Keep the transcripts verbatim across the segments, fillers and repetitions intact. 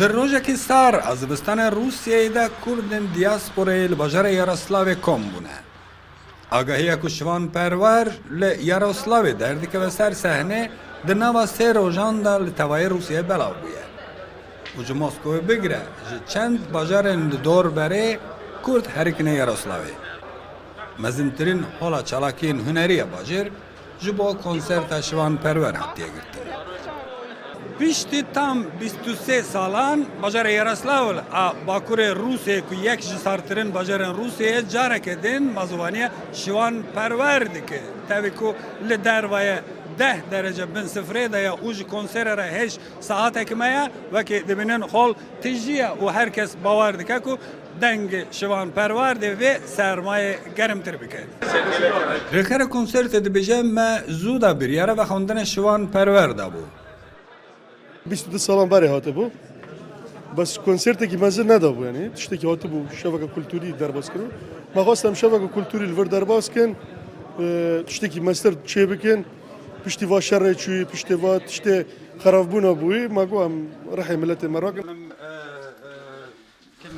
Di rojekî sar a zivistanê Rûsyayê de Kurdên diasporayê li bajarê Yaroslavê kom bûne. Agahiya ku Şivan Perwer li Yaroslavê derdikeve ser sehnê, di nava sê rojan de li tevayê Rûsyayê belav bûye. Û ji Moskowê bigire, ji çend bajarên li dor berê Kurd herikine Yaroslavê. Mezintirîn hola çalakiyên hunerî ya bajêr ji bo konserta Şivan Perwer hatiye girtin. Piştî tam bîst û sê salan, bajarê Yaroslavl a bakurê Rûsê ku yek ji sartirin bajarên Rûsê ye, careke din mazûvaniya Şivan Perwer dike. Tevî ku li derve ye, deh derece bin sifrê de ye û ji konserê re hêj saetek me ye, wekî dibînin hol tijî ye û her kes bawer dike ku dengê Şivan Perwer dê vê sermayê gerimtir bike. Rêkera konsertê dibêje, me zû de biryara vexwendinê Şivan Perwer dabû. Bîst û du salan berê hatibû. Bes konsertekî mezin nedabû, yanî tiştekî hatibû, şeveke kulturî derbas kiribû. Me xwest em şeveke kulturî li vir derbas kin, e, tiştekî mestir çêbikin. Piştî va şerê çûyî, piştê va tiştê xerabbûna bûyî, me got em rihê miletê me rakin.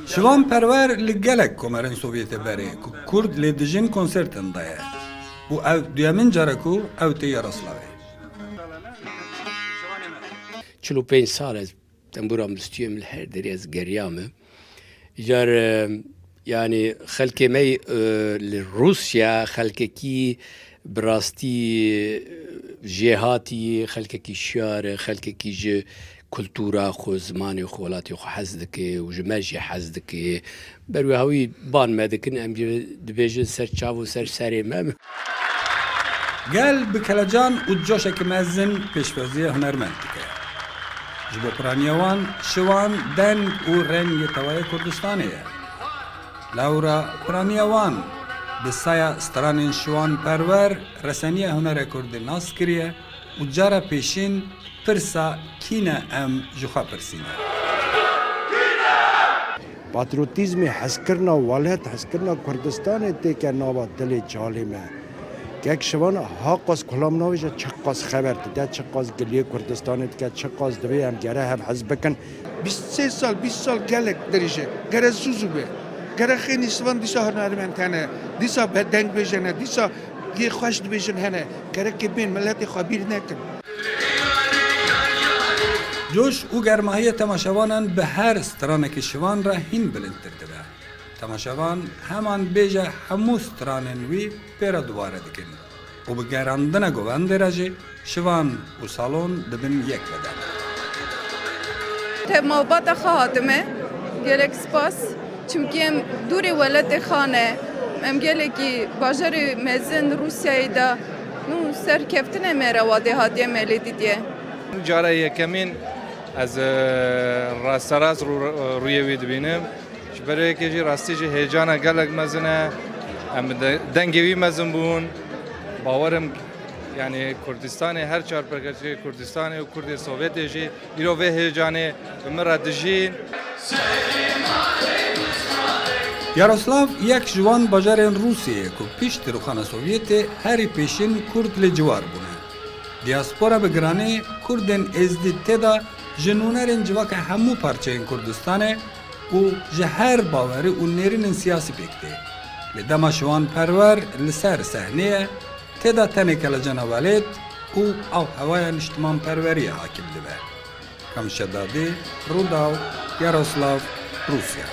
Şivan Perwer li gelek komarên Sovyetê berê ku Kurd lê dijîn konsertin daye û ev duyemin car e ku ew tê Yaroslavê. Çil û pênc sal ez tembûra min stûye, min li her derê ez geriyame. Îcar, e, yanî xelkê me, e, li Rûsya xelkekî bi rastî, e, jêhatî, xelkekî şiyar e, xelkekî ji kultura xwe, zimanê xwe, welatê xwe hez dike û ji me jî hez dike. Ber wê hawî ban me dikin, em jî dibêjin ser çav û ser serê me. Gel bi kelecan û coşekî mezin pêşwaziya hunermend dike. Ji bo piraniya wan, Şivan deng û rengê tevayê Kurdistanê ye. Lewra piraniya wan bi saya stranên Şivan Perwer reseniya hunera Kurdî nas kiriye û cara pêşîn pirsa kî ne em ji xwe pirsîne. Patrotîzmê, hezkirina welat, hezkirina Kurdistanê têke nava dilê calê me. Kek Şivan ha qas kulam navêje, çiqas xeber dide, çiqas giliyê Kurdistanê dike, çiqas divê em gere hev hez bikin. Bîst sê sal, bîst sal gelek dirêj e. Gere zû zû be. Gere xênî Şivan dîsa hunermend hene, dîsa dengbêj hene, dîsa yê xweş dibêjin hene. Gerek ê bên miletê xwe bîr nekin. Coş û germahiya temaşevanan bi her stranekî Şivan re hîn bilindtir dibe. Temaşevan heman bêje hemû stranên wî pê re dubare dikin û bi gerandina govendê re jî Şivan û salon dibin yek beden. Tev malbata xwe hatime. Gelek spas. Çimkî em dûrê welatê xwe ne. Em gelekî bajarê mezin Rûsyayê de nû serkeftinê me re wadê hatiye me lê dîtiye. Cara yekemîn ez, e, rasterast rû-, rûyê wî dibînim. Ji ber wê yekê jî rastî jî heyecana gelek mezin e. Em bi de-, dengê wî mezin bûn. Bawer im, yanî Kurdistanê, her çar perçeyê Kurdistanê û Kurdê Sovyetê jî îro vê heyecanê bi min re dijîn. Yaroslav yek ji wan bajarên Rûsiyê ye ku pişt rûxana Sovyetê herî pêşîn Kurd lê ciwar bûne. Diaspora bi giranî Kurdên Êzdî tê de ji nûnerên civaka hemû parçeyên Kurdistanê û ji her bawerî û nêrînên siyasî pêk tê. Lê dema Şiwan Perwer li ser sehnê ye, tê de tenê kelecana welêt û avhewaya niştimanperweriyê hakim dibe. Kamşedadî, Rûdaw, Yaroslav, Rûsya.